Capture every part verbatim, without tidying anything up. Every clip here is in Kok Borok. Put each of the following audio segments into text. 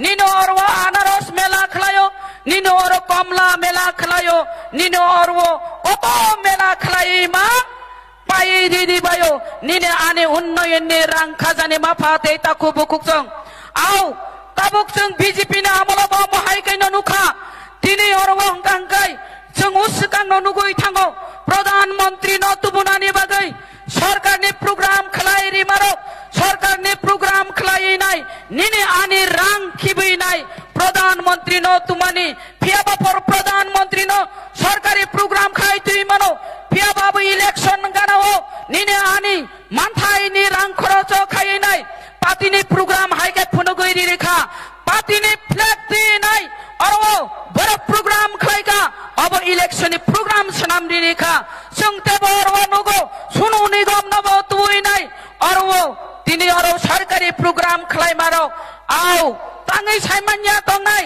Nini oro anaros mela khlaio, nini oro komla mela khlaio, nini oro koto mela khlai ma pai ridi bayo, nini ani unnoyonni rang khajani mapha tei takhuk bukhuk chwng. Au, tabuk chwng B J P ni amolo bo mohai kaino nukha. Tini oro hwnkha hwnkhe chwng uswkang no nugwi thango, Pradhan Mantri no tubunani bagwi. Sorkarni program khlai rimarok, sorkarni program khlai nai, nini ani rang khibwi nai, Pradhan Mantri no tumani, phiyaba por Pradhan Mantri no sorkari program khai twi mano, phiyaba bo election gana o, nini ani manthai ni rang khoroch o khai nai, party ni program hai khe phunugwi ri rikha, party ni flag twi nai, oro borok program khlai kha, abo election ni program swnam ri rikha, chwng tebo oro nugo, Sonu Nigam no bo twi nai, oro tini oro sorkari program khlai maro, au, tangwi sai manya tongnai,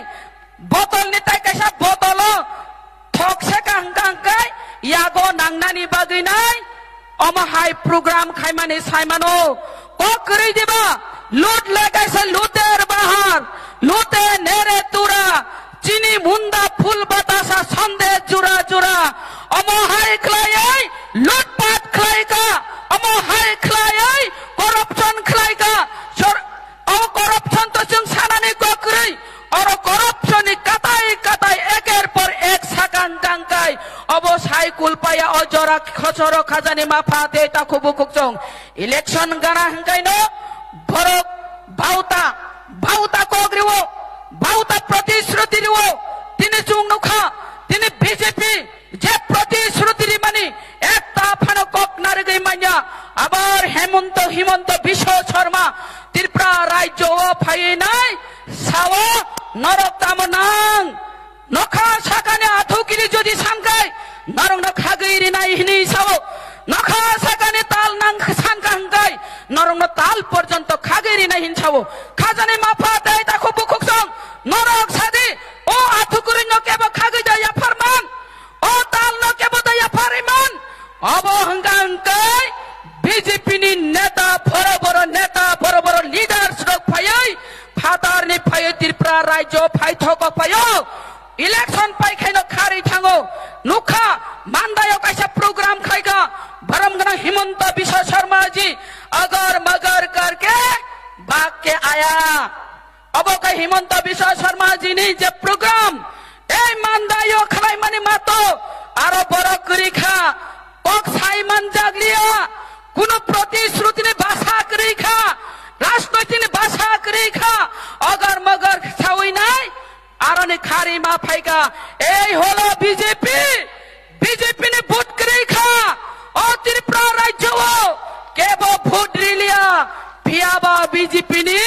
botol ni tai kaisa botol o, thok se kaham kaham kai, yago nangnani bagwi nai, omo hai program khaimani saimano. Kok kwrwi diba, lut le kaisa luter bahar, lute nere tura, chini munda phul batasa sonde jura jura. Omo hai khlaiwi lutpat khlai kha, omo hai khlaiwi corruption khlai kha. Sor-, O corruption to chwng sanani kokrwi, oro corruption ni katai katai eker por ek sakang kangkai, obo sai kulpaya o jora khosoro khajani mapha tei takhuk bukhuk chwng. Election gana hwnkhaino borok bauta, bauta kok riwo, bauta protishruti riwo, tini chwng nukha, tini B J P je protishruti rimani ekta phano kok narigwi manya. Abar Hemonto, Himanta Biswa Sarma Tripura rajyo o phaiwi nai sao, norok tamo nang? Nokha sakani athukiri jodi sankai norokno khagwi rinai hinwi sao. Nokha sakani tal nang sanka hwnkhe norokno tal porjonto khagwi rinai hin sao. Khajani mapha tei takhuk bukhuk song norok sadi, o athukiri no kebo khagwi da yapharman. O tal no kebo da yapharman. Obo hwnkha hwnkhe B J P ni neta, boro boro neta, boro boro leaders rok phaiwi, phatar ni phaiwi Tripura rajyo phaithok o phaio. Election pai khaino kharwi thango. Nukha, Mandai o kaisa program khaikha. Borom gwnang Himanta Biswa Sarma ji, agar magar karke bhag ke aya. Obo khe Himanta Biswa Sarma jini je program, ei Mandai o khlaimani mato, aro borok kwrwi kha, kok sai manjak liya, kunu protishruti ni basa kwrwi kha, rajnoitik ni basa kwrwi kha, ogar mogar sawi nai, aroni kharwi ma phaikha, ei holo B J P, B J P ni vote kwrwi kha, o Tripura rajyo o kebo vote riliya, phiyaba B J P ni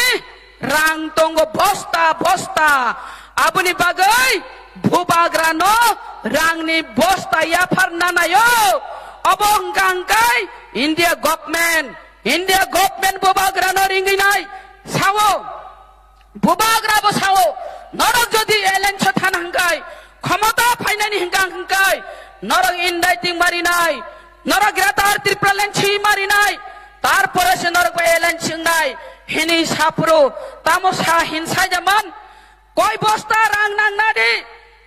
rang tongo bosta bosta, aboni bagwi bubagra no rang ni bosta yaphar nanayo, obo hwnkha hwnkhe India government, India government bubagra no ringwi nai sao. Bubagra bo sao, norok jodi alliance o thana hwnkhe, khomota phainani hwnkha hwnkhe, norok in writing marinai, norok Greater Tripura Land si marinai, tarpore se norok bai alliance wngnai, hinwi saphuru, tamo sa hin saijaman, koi bosta rang nangnadi,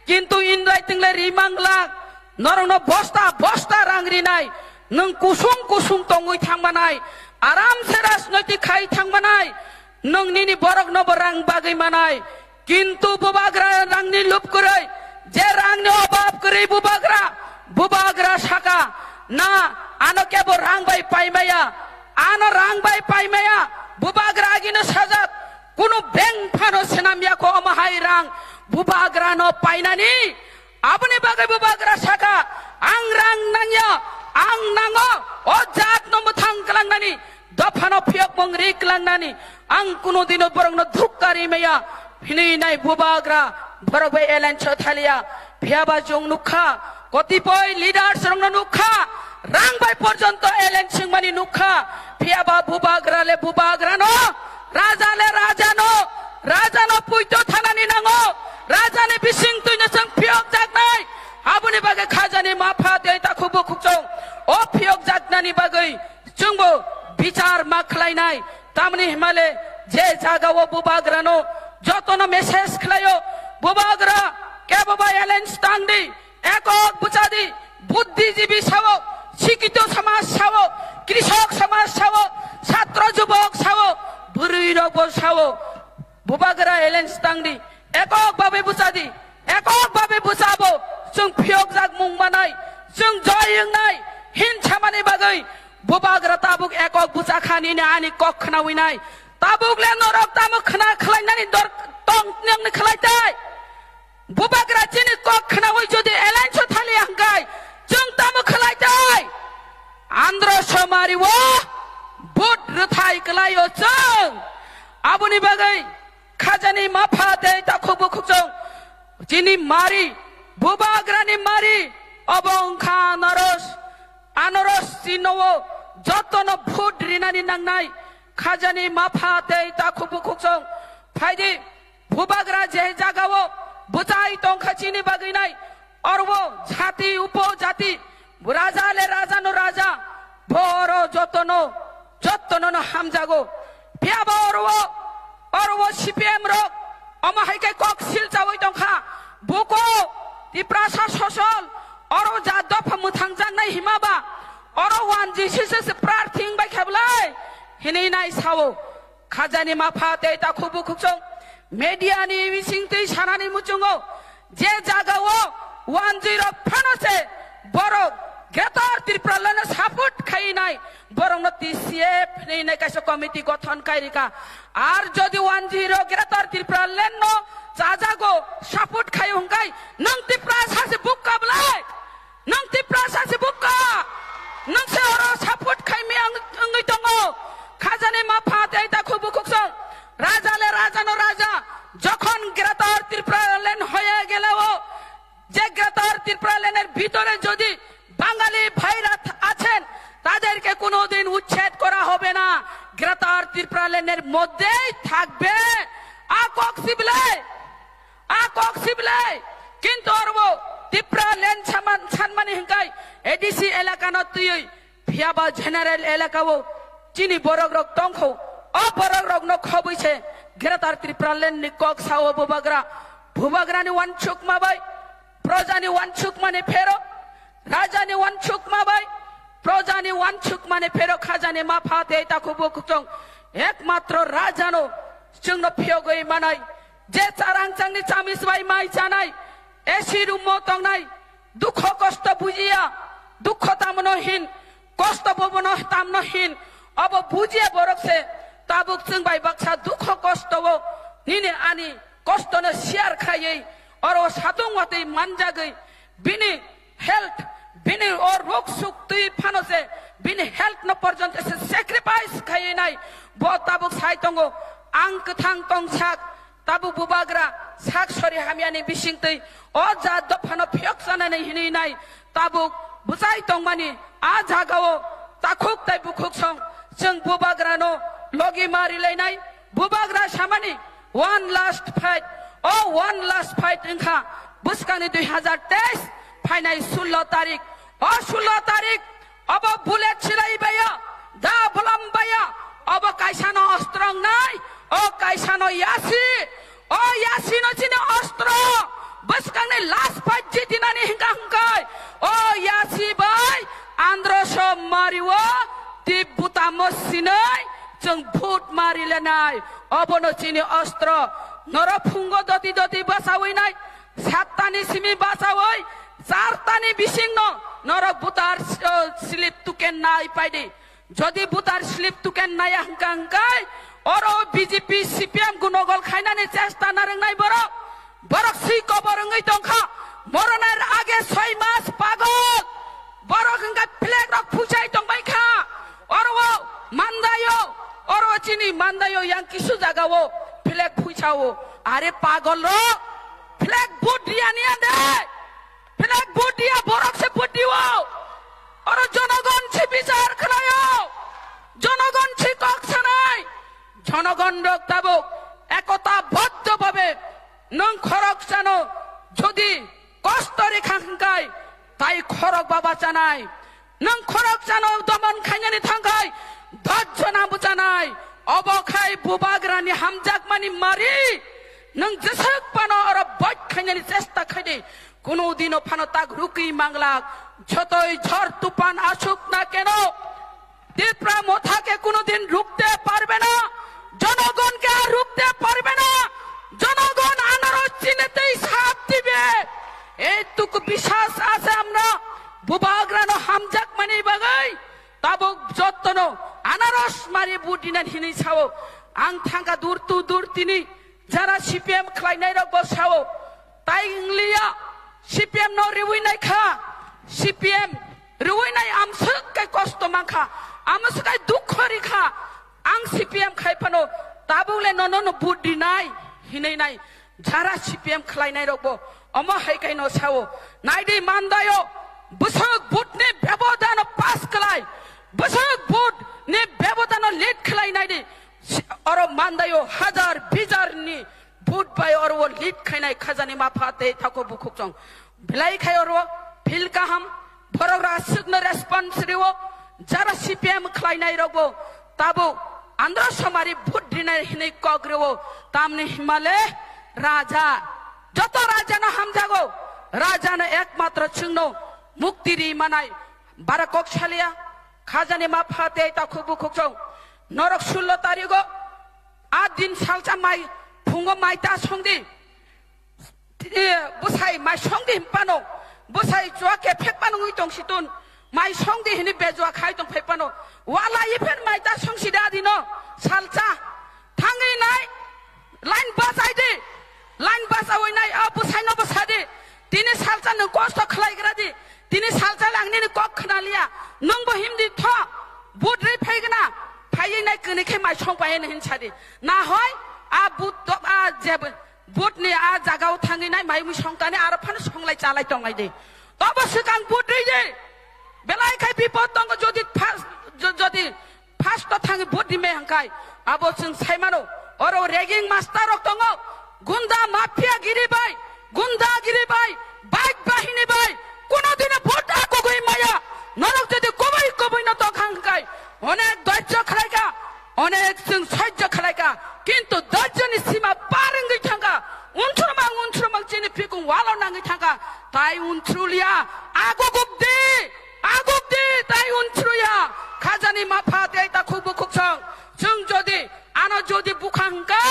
kintu in writing le rimang glak, norokno bosta bosta rang rinai, nwng kusung kusung tongwi thangmanai, aram se rajnoitik khai thangmanai, nwng nini borokno bo rang bagwi manai, kintu bubagra rangni lup kwrwi, je rangni obab kwrwi bubagra, bubagra saka, na, ano kebo rang bai paimaya, ano rang bai paimaya, bubagra agino sajak, kunu bank phano swnam yako omo hai rang, bubagra no painani, aboni bagwi bubagra saka, ang rang nangya, ang nango, o jat no mwthang kwlangnani, dophano phiyokmung ri kwlangnani, ang kunu dino borokno dhukka ri maya, hinwi nai bubagra, borok bai alliance o thaliya, phiyaba chwng nukha, kotipoi leaders rokno nukha, rang bai porjonto alliance wngmani nukha, phiyaba bubagra le bubagrano, raja le rajano, rajano puito thanani nango, rajani bising twino chwng phiyok jaknai, aboni bagwi khajani mapha tei takhuk bukhuk chwng, o phiyok jaknani bagwi, chwngbo bichar ma khlainai, tamni himale je jagao bubagrano Jotono message khlaio, Bubagra, kebo bai alliance tangdi, ekok bwchadi, buddhijibi sao, sikito samaj sao, krishok samaj sao, chhatro jubok sao, bwrwi rokbo sao, Bubagra alliance tangdi, ekok babe bwchadi, ekok babe bwchabo, chwng phiyokjak mung manai, chwng joy wngnai, hin samani bagwi, Bubagra tabuk ekok bwchakha nini ani kok khnawi nai. Tabuk le norok tamo khna khlainani dor tong nangni khlai tai. Bubagra chini kok khnawi jodi alliance o thali hangkai, chwng tamo khlai tai. Andro somari o vote rwthai kwlaio chwng. Aboni bagwi khajani mapha tei takhuk bukhuk chwng. Chini mari, Bubagrani mari, obo wngkha anaros. Anaros chino o jotono vote rinani nangnai. Khajani mapha tei takhuk bukhuk chwng. Phaidi, Bubagra je jagao bwchai tongkha chini bagwi nai. Orbo jati upo jati, raja le raja no raja, bo oro jotono, jotono no hamjago. Phiya bo oro, oro C P M rok, omo hai khe kok sil chawi tongkha. Buko Tiprasa sosol, oro ja dopha mwthangjaknai hima ba, oro one G C C se prarthing bai khe belai hinwi nai sao. Khajani mapha tei takhuk bukhuk chwng media ni bising twi sanani muchungo je jaga o one G rok phano se borok Greater Tripura Land no support khai nai borok no T C F hinwi nai kaisa committee gothon kai rika. Ar jodi one G rok Greater Tripura Land no chajago support khai hwnkhe nwng Tiprasa se bukka belai. Nwng Tiprasa se bukka. Nwng se oro support khaimya wng-, wngwi tongo. Khajani mapha tei takhuk bukhuk song. Raja le raja no raja. Jokhon Greater Tripura Land হয়ে গেলেও, যে Greater Tripura Land এর ভিতরে যদি বাঙালি ভাইরা থ-, আছেন, তাদেরকে কোনোদিন উচ্ছেদ করা হবে না। Greater Tripura Land এর মধ্যেই থাকবে। A kok sibilai. A kok sibilai, kintu oro bo Tipra land saman-, sanmani hingkai A D C elaka no twiwi phiya ba general elaka o chini borok rok tongkho, o borok rok no khobwi se Greater Tripura land ni kok sao bubagra, bubagra ni wansukma bai, proja ni wansukma ni phero, raja ni wansukma bai, proja ni wansukma ni phero khajani mapha tei takhuk bukhuk chwng ekmatro raja no chwngno phiyogwi manai. Je charang changni chamis bai mai chanai, A C room o tongnai, dukho kosto bujiya, dukho tamno hin, kosto bobono tamno hin, obo bujiya borok se tabuk chwng bai baksa dukho kosto o nini ani kosto no share khaiwi oro satung watwi manjagwi bini health, bini o rok suk twi phano se bini health no porjonto se sacrifice khaiwi nai bo tabuk sai tongo. Ang kwthang tongsak tabuk bubagra sak sori hamyani bising twi o ja dophano phiyok chanani hinwi nai tabuk bwchai tongmani a jagao takhuk tai bukhuk song chwng bubagrano logi ma rilainai. Bubagra samani One last fight, o one last fight wngkha bwskangni dui hazar teis phainai sullo tarik. O sullo tarik obo bullet silai baio, da bolom baio, obo kaisano ostro wngnai, o kaisano yasi, o yasino chini ostro. Bwskangni last fight jitinani hingka hingkai, o yasi bai androso mario tip butamo sinai chwng vote ma rilenai. Obono chini ostro. Norok phungo doti doti bachawi nai, sattani simi bachawi, chartani bisingno norok voter, uh, slip tuken nai paidi. Jodi voter slip tuken naya hwnkha hwnkhe oro B J P C P M gunogol khainani chesta narwknai borok. Borok si kobor wngwi tongkha. Moronai age soi mas pagol. Borok wngkha flag rok phuchai tongbai kha. Oro o mandaio, oro o chini mandaio yang kisu jaga o flag phuchao. Are pagol rok. Flag vote riya ni ande. Flag vote riya borok se vote dio. Oro jonogon si bichar khlaio. Jonogon si kok sanai. Jonogon rok tabuk ekota boddo bhabe nwng khorok sano jodi kosto rikha hwnkhe tai khorok baba chanai. Nwng khorok sano domon khainani thangkhai dos jona bwchanai. Obo khai bubagrani hamjakmani mari. Nwng jeswk phano oro boit khainani chesta khaidi, kuno dino phano tak rukwi manglak, jotoi jhor tupan asuk na keno, Tipra Motha ke kuno din rukte parbe na, জনগণ ke ar rukte parbe na, জনগণ আনারস চিনেতেই সাথ দিবে, এইটুকু বিশ্বাস আছে আমরা। Bubagrano hamjakmani bagwi tabuk jottono anaros mari vote dinan hinwi sao. Ang thangkha durtu durtini jara C P M khlainairokbo sao. Tai wngliya, C P M no riwi naikha, C P M riwi nai amswk kai kosto mankha, amswk kai dukho rikha. Ang C P M khai phano tabukle nono no vote rinai hinwi nai jara C P M khlainairokbo omo hai kaino sao. Naidi mandaio bwswk vote ni bebodano pass khlai, bwswk vote ni bebodano lead khlai naidi. Si-, oro mandaio hajar bijar ni vote bai oro lead khainai khajani mapha tei takhuk bukhuk chwng. Belai khai oro feel kaham, borok raswkno response rio, jara C P M khlainai rokbo tabuk andro somari vote rinai hinwi kok rio, tamni himale raja, joto rajano hamjago, rajano ekmatro chwngno mukti ri manai, bara kok salia, khajani mapha tei takhuk bukhuk chwng. Norok sullo tarigo, a din salsa mai, phungo mai ta songdi. E, bwsai mai songdi hinphano, bwsai chua kephek phano wngwi tong si tun, mai songdi hini bejua khai tong phai phano, wala iphen mai ta song si da dino, salsa, thangwi nai, line bachai di, line bachawi nai, a bwsai no bwsa di, tini salsa nwng kosto khlai gra di, tini salsa le ang nini kok khna liya, nwng bo him di tho, vote ri phai gna, phai nai kwnwi khe mai song pai hin sa di, na hoi, a vote to, a je, Vote ni a jagao thangwi nai mai mui songkani aro phano songlai chalai tonglai di. Tobo swkang vote rwi di. Belai khai bipod tongo jodi first, jo-, jodi first to thangwi vote rime hangkai. Abo chwng sai mano. Oro ragging master rok tongo. Gunda mafia giri bai. Gunda giri bai. Bike bahini bai. Kuno dino vote a kugui maya. Norok jodi kubui kubui no tong hangkai. Onek dhoijjo khlaika. Onek chwng sojjo khlaika, kintu dhoijjoni sima par wngwi thangkha, unsrumang unsrumang chini phikung walo nangwi thangkha, tai unsrulia, aguguk di, aguk di, tai unsruya, khajani mapha tei takhuk bukhuk song, chwng jodi, ano jodi bukha hwnkhe,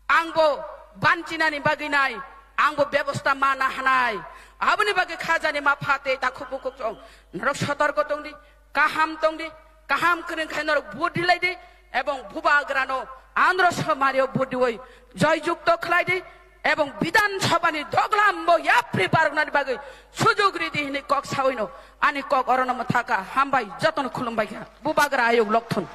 Ang bo banchinani bagwi nai, ang bo bebosta mana hanai. Aboni bagwi khajani mapha tei takhuk bukhuk chong. Norok sotorko tongdi, kaham tongdi, kaham kwrwng khai norok vote rilai di, ebong bubagrano andro somario vote riwi joyjukto khlai di, ebong Bidhan Sabhani doglam bo yapri baroknani bagwi sujug ridi hwnwi kok sawino ani kok orono mwthaka. Hambai, jotono khulumbai kha. Bubagra ayuk lokthun.